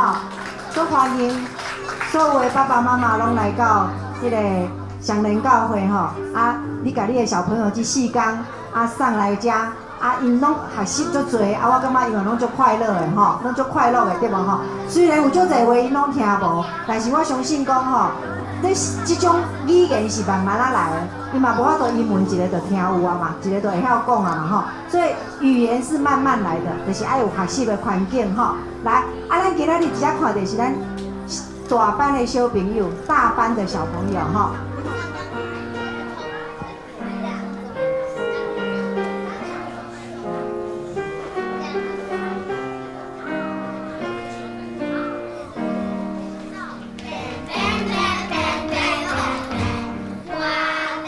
吼，足歡迎所有的爸爸媽媽攏來到這个雙連教會吼。啊，你共你的小朋友這四工啊送來遮，啊，𪜶攏學習足濟，啊，我感覺𪜶嘛攏足快樂的吼，攏足快樂的對無吼？雖然有足濟話𪜶攏聽無，但是我相信講吼，這這種語言是慢慢仔來的，伊嘛無法度英文一个就聽有啊嘛，一个就會曉講啊嘛吼。所以語言是慢慢來的，就是愛有學習的環境吼。來，啊，咱今仔日直接看的是咱大班的小朋友，大班的小朋友吼。我欲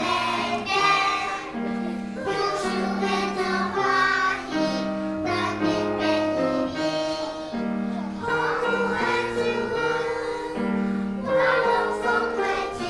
變，有想欲做歡喜，當面變伊，好的主，我攏講袂盡。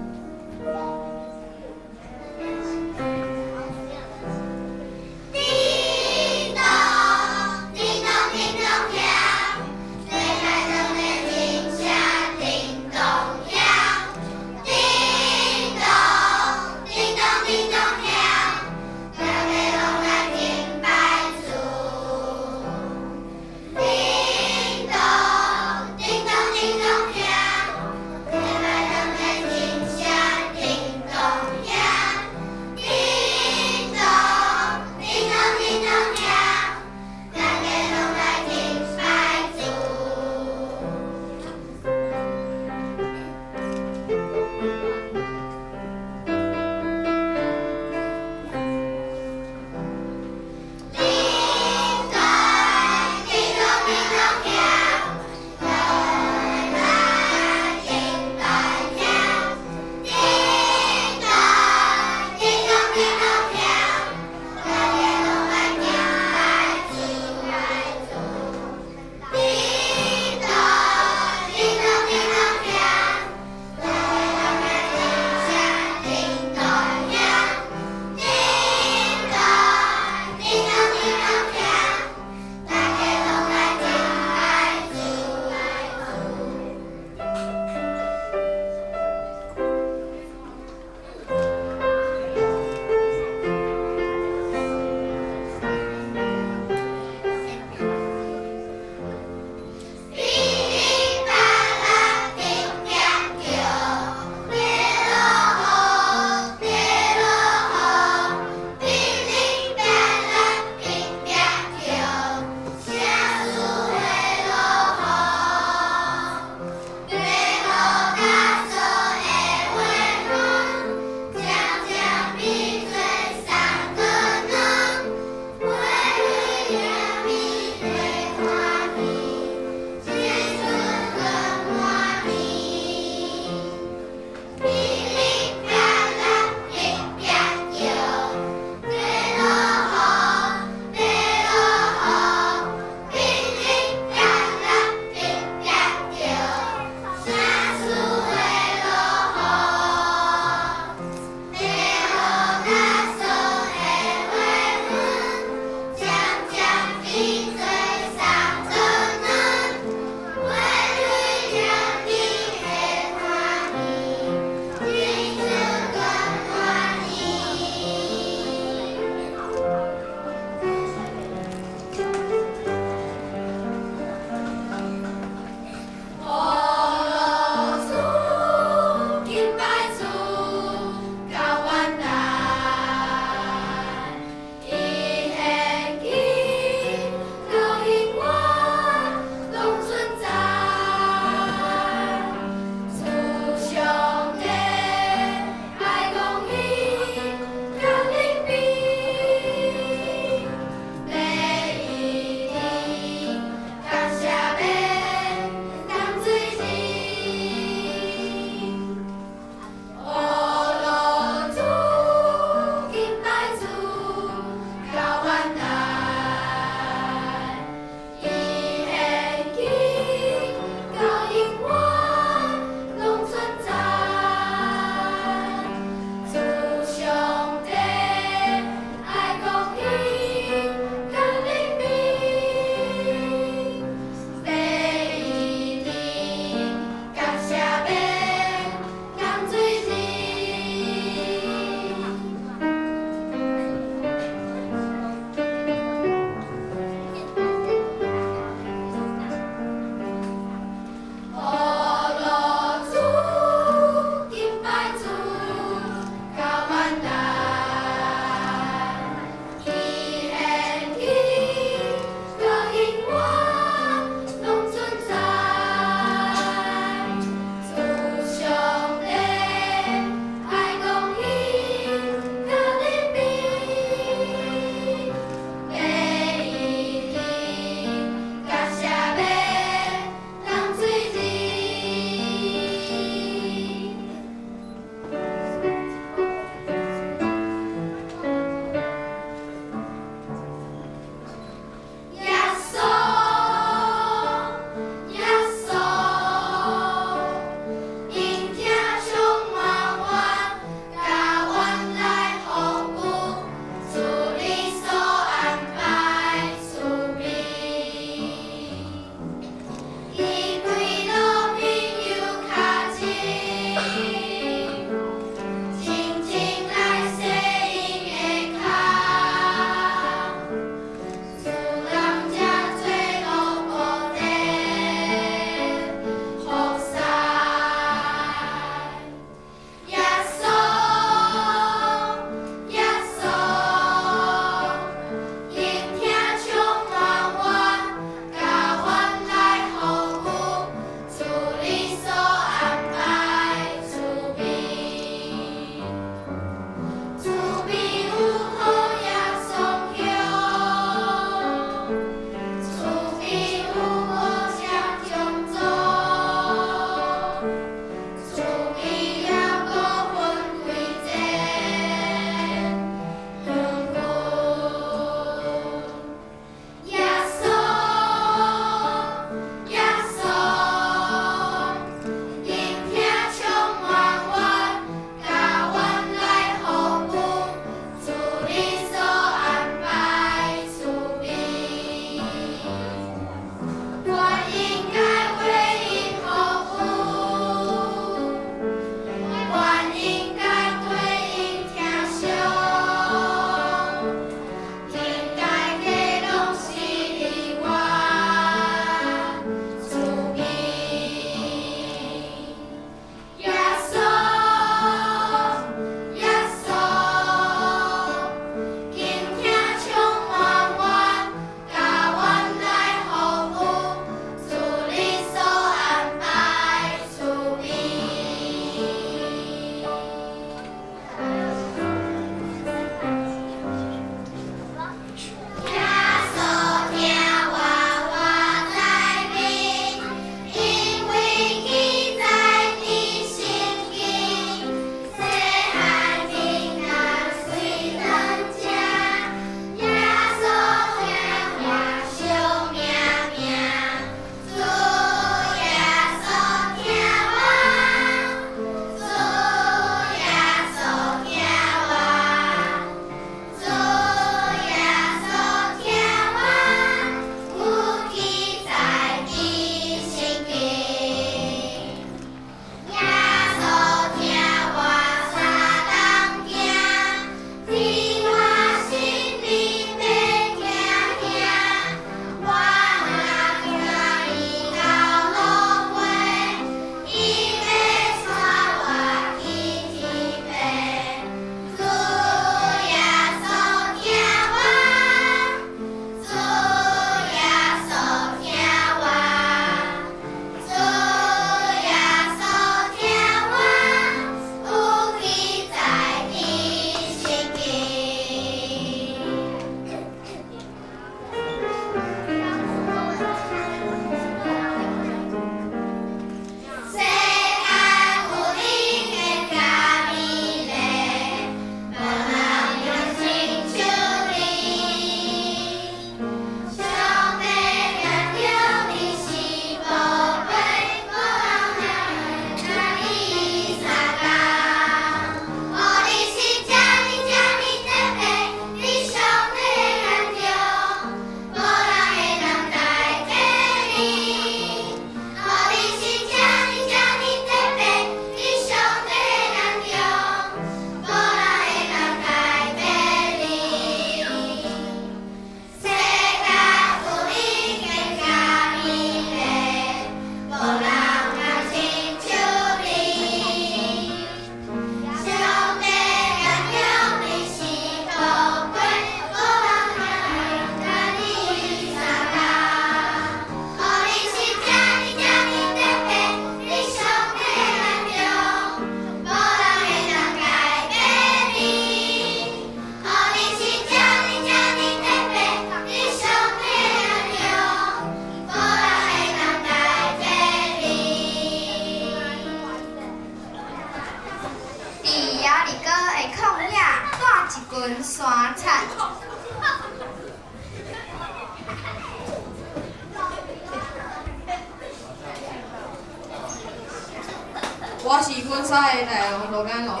我是昆沙的大王罗干罗。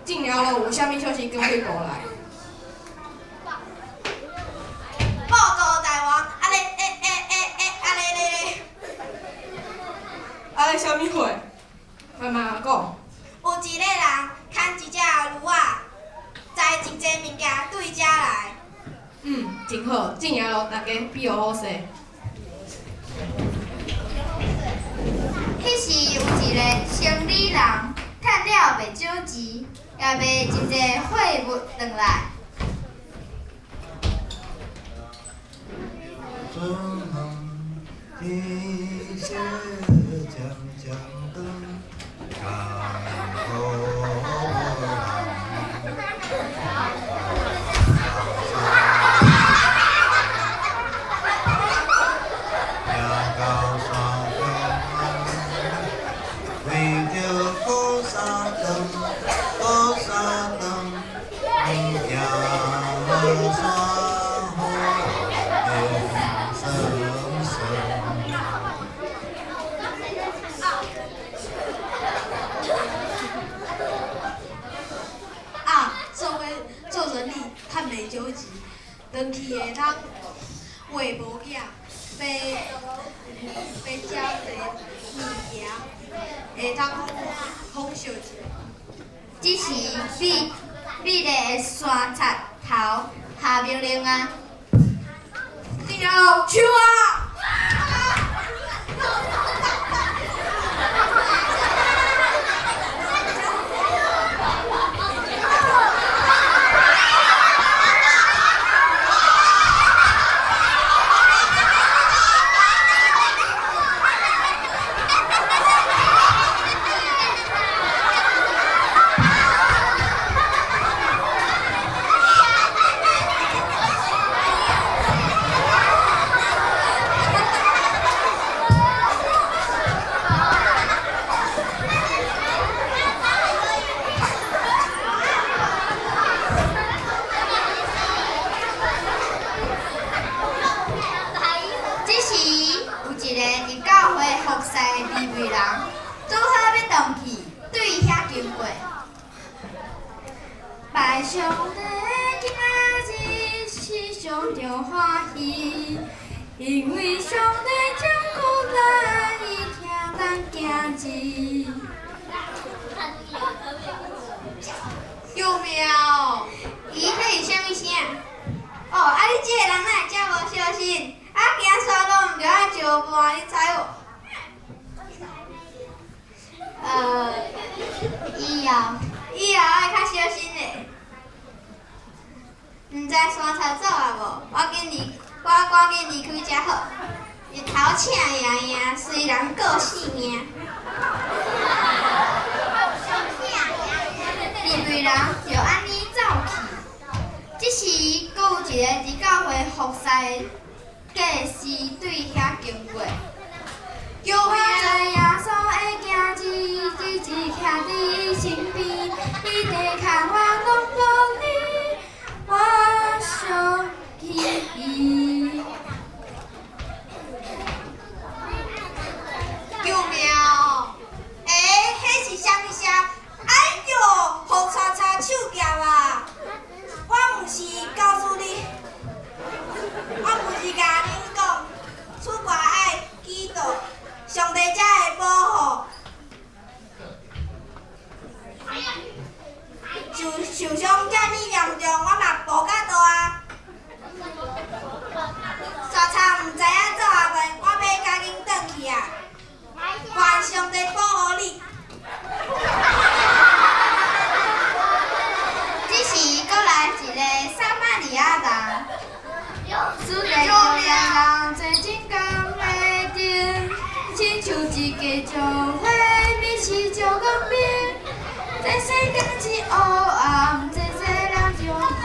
正了路有啥物消息转去报来？报告大王，啊咧欸欸欸欸，啊咧咧咧。啊咧啥物货？慢慢讲。有一个人牵一只骡仔，载真济物件对遮来。嗯，真好，正营路大家比学好势。彼时有一个生理人，趁了袂少钱，也卖真济货物转来。啊，做伙做生意趁袂少钱，转去会当话无囝，买买遮济物件，会当仿笑一下。这时美美丽的山贼头下命令啊！正营路抢啊！这时有一个伫教会服侍的利未人，拄好欲转去，对遐经过。拜上帝今仔日是上著欢喜，因为上帝掌管咱，伊疼咱囝儿。救命哦！咦，彼是啥物声？哦，啊你这个人哪会遮无小心？啊，行山路毋著爱相伴，你知无？以后以后爱较小心咧。毋知山贼走啊无？我紧离，我赶紧离开才好。日头赤炎炎，随人顾性命。利未人就按呢走去。这时，阁有一个伫教会服侍的祭司对遐经过。救我命！知耶稣的行子，一直徛伫身边，伊地牵我拢无你，我相起伊。救命哦！欸，彼是啥物声？哎哟，予叉叉手夹啊！我毋是告诉你，我毋是共恁讲，出国爱祈祷，上帝才会保护。受受伤遮尔严重，我嘛无甲倒啊。山贼毋知影做阿袂，我欲赶紧转去啊！愿上帝保护你。这时，阁来一个撒玛利亚人，主帝将人坐进江的顶，亲像一家将火，美是石钢冰。这世间真黑暗，这世人真歹，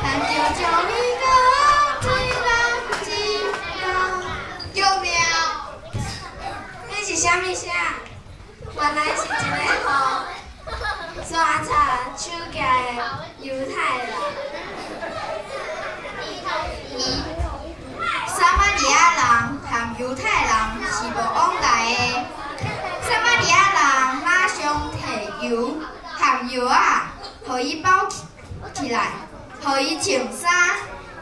咱就将伊讲一人一人。救命！彼是啥物声？原来是一个予山贼手夹的犹太人。伊撒玛利亚人和犹太人是无往来的。撒玛利亚人马上予伊包起來，予伊穿衫，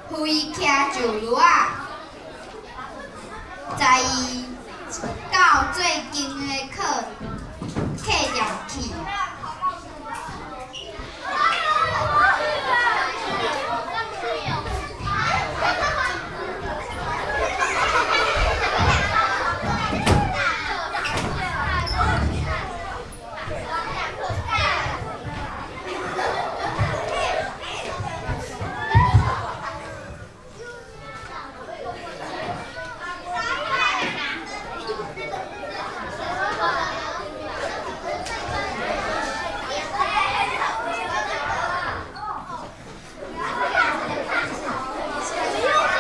扶伊徛上驢仔，載伊到最近的客店去。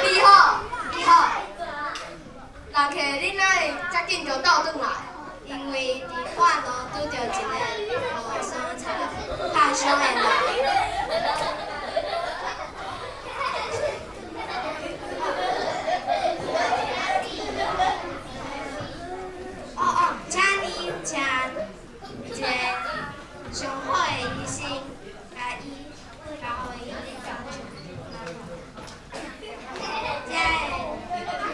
你好，你好，人客，恁哪會遮緊就倒轉來？因為佇半路拄著一个予山賊拍傷的人。哦哦，請您請一个上好的醫生，共伊，共予伊才會才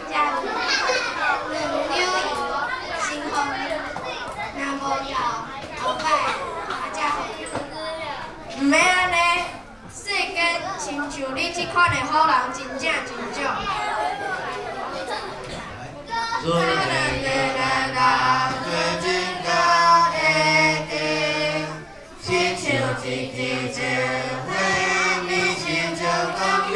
兩兩油先予你，若無夠，後擺我才予你。毋免按呢，世間親像你這款的好人真正真少。主的人做真甲的灯，亲像一支情花，美亲像光明。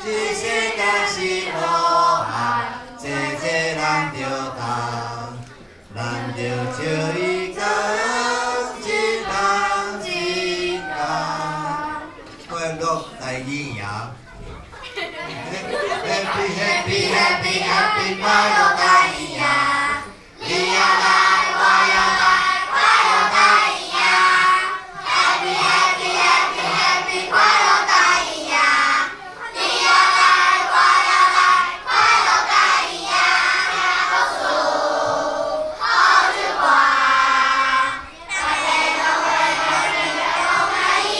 这世界是黑暗，济济咱著同，咱著笑伊讲一人一工，快樂台語贏。Happy happy happy happy 快樂台語贏，你也來我也來，快樂台語贏。Happy happy happy happy 快樂台語贏，你也來我也來，快樂台語贏。好一歌，大家攏會攏歡喜。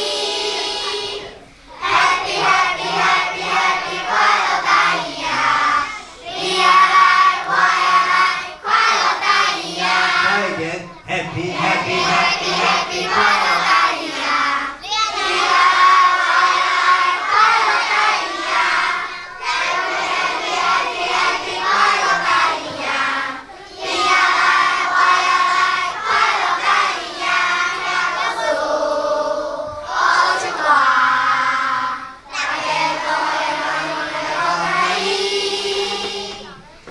Happy happy happy happy 快樂台語贏，你也來我也來，快樂台語贏。快點，Happy happy happy happy 快樂台語贏，你也來我也來，快樂台語贏。Happy happy happy happy 快樂台語贏，你也來我也來，快樂台語贏。好一歌，大家攏會攏歡喜。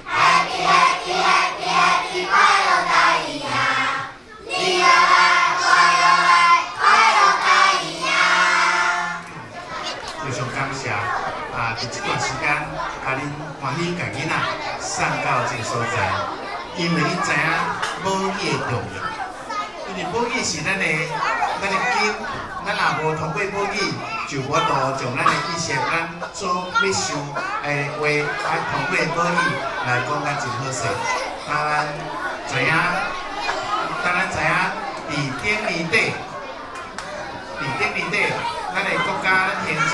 Happy happy happy happy 快樂台語贏，你也來我也來，快樂台語贏。非常感謝啊！佇這段時間，啊，恁歡喜共囡仔送到這个所在，因為恁知影母語的重要，因為母語是咱的根，咱若無通過母語，就無法度將咱的意識、咱所欲想的話，啊，通過母語來講甲真好勢。啊，咱知影，當咱知影，佇頂年底，佇頂年底，咱的國家、咱行政、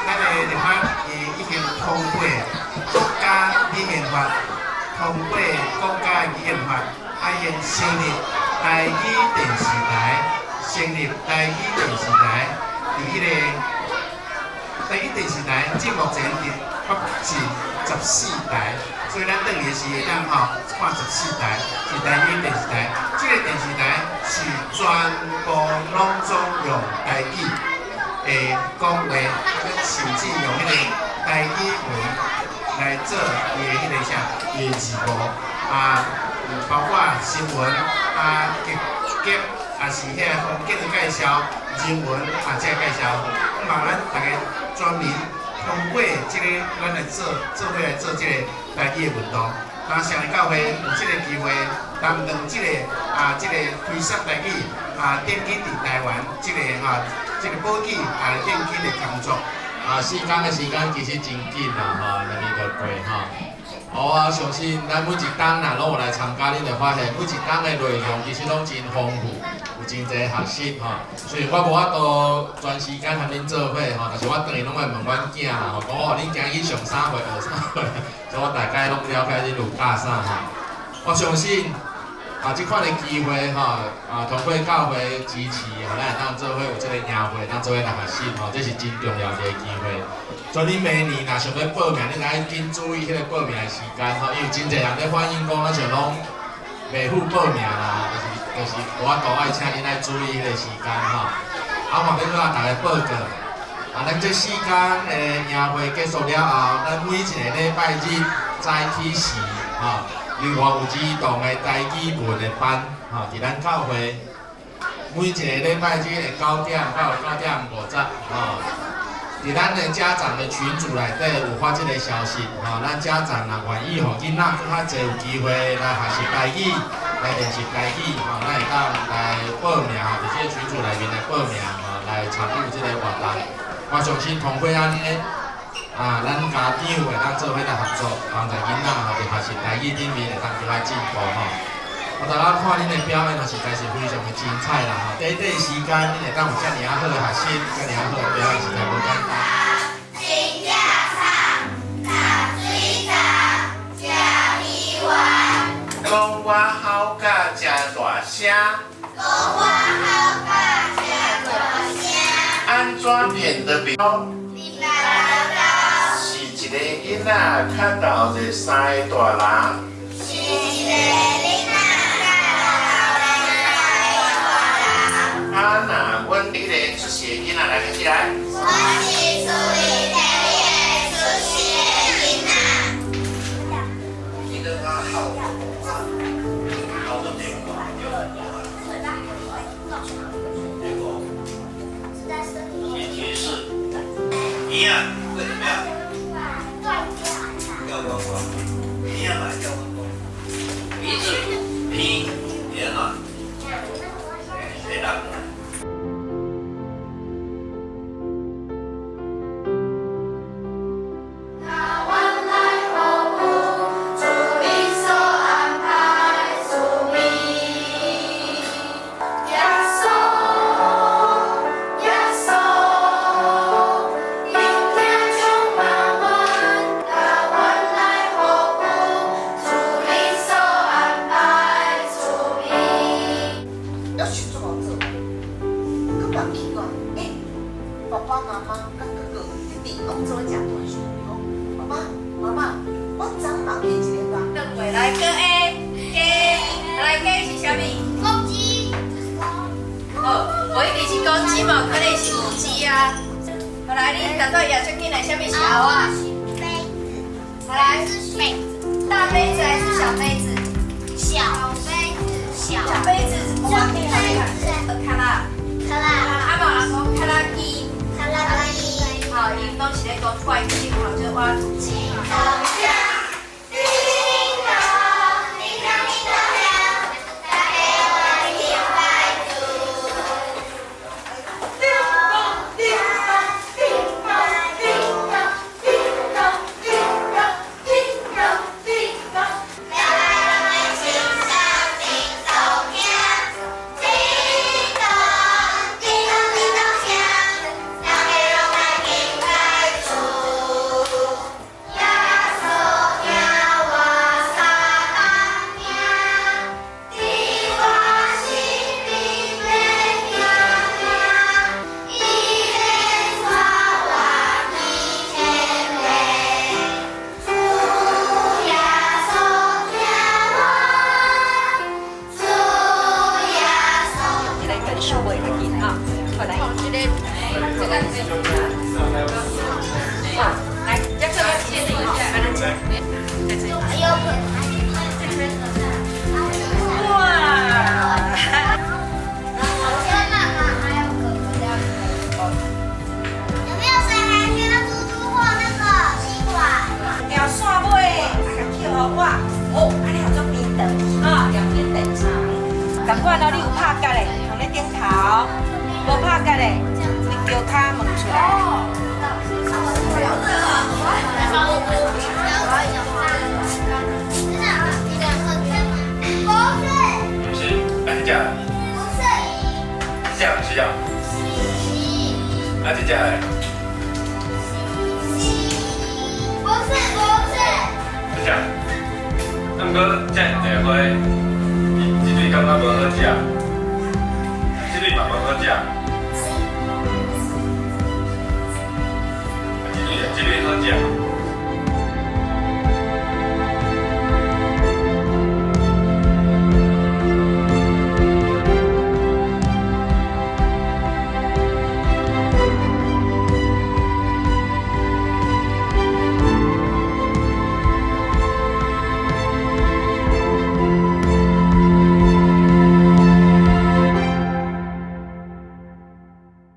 咱的立法伊已經通過國家語言法，通過國家語言法，啊，已經成立台語電視台，成立台語電視台，佇彼个台語電視台，這目前佇北市14台，所以咱轉去時會當吼看十四台，是台語電視台。這个電視台是全部攏總用台語的講話，甚至用彼個台語文來做伊的彼個啥，伊的字幕啊，包括新聞啊、劇集，也是遐風景的介紹、人文啊，這个介紹，望咱逐个全民通過這个，咱來做做伙來做這个台語的運動。那雙連教會有這個機會擔當這个啊，這个推廣台語啊，奠基佇台灣這个哈，這个母語啊，奠基的工作。啊，4工的時間其實真緊啦，吼，兩日就過吼。我相信咱每一冬若攏有來參加，恁會發現每一冬的內容其實攏真豐富，有有真濟學習吼。雖然我無法度全時間和恁做伙吼，但是我轉去攏會問阮囝啦吼，講哦，恁今日上啥貨學啥貨，所以我大概攏了解恁有教啥吼。我相信啊，這款的機會吼，啊，通過教會支持，予咱會當做伙有這個營會，當做伙來學習吼，這是真重要一個機會。所以恁明年若想欲報名，恁愛緊注意彼個報名的時間吼，因為真濟人咧反映講，咱像攏袂赴報名啦，就是無法度愛請恁愛注意彼個時間吼。啊，嘛欲閣共大家報告，啊，咱這4工的營會結束了後，咱每一个禮拜日早起時吼，另外有兒童的台語文的班，吼，佇咱教會每一个禮拜日的9點到9點50，吼，佇咱的家長的群組內底有發這個消息，吼，咱家長若願意予囡仔閣較濟有機會來學習台語，來練習台語，吼，咱會當來報名，吼，佇這個群組內面來報名，吼，來參與這個活動。我相信通過按呢。啊，咱家長會當做伙來合作，幫助囡仔吼佇學習台語頂面會當閣較進步吼。我頭仔看恁的表演，實在是非常的精彩啦吼！短短時間，恁會當有遮爾仔好的學習，遮爾仔好的表演，實在無簡單。真正慘，踏水重，食米丸。講我吼甲誠大聲。講我吼甲誠大聲。按怎騙得袂？是一个囡仔較老熱三个大人。是一个囡仔較老熱三个大人。啊，若阮彼个出世的囡仔來開始來。我是厝裡第一个出世的囡仔。你跟他好，好的结果，结果，星期四一样会怎么样？掉光光，一样买掉光光，鼻子平圆了，谁打？ 共款哦，你有拍结的，放咧顶头；无拍结的，你桥跤问出来。不是，来讲。不是。的？不是不是。好食。啊，毋过遮爾濟花，伊這蕊感覺無好食，這蕊嘛無好食。啊，這蕊這蕊好食。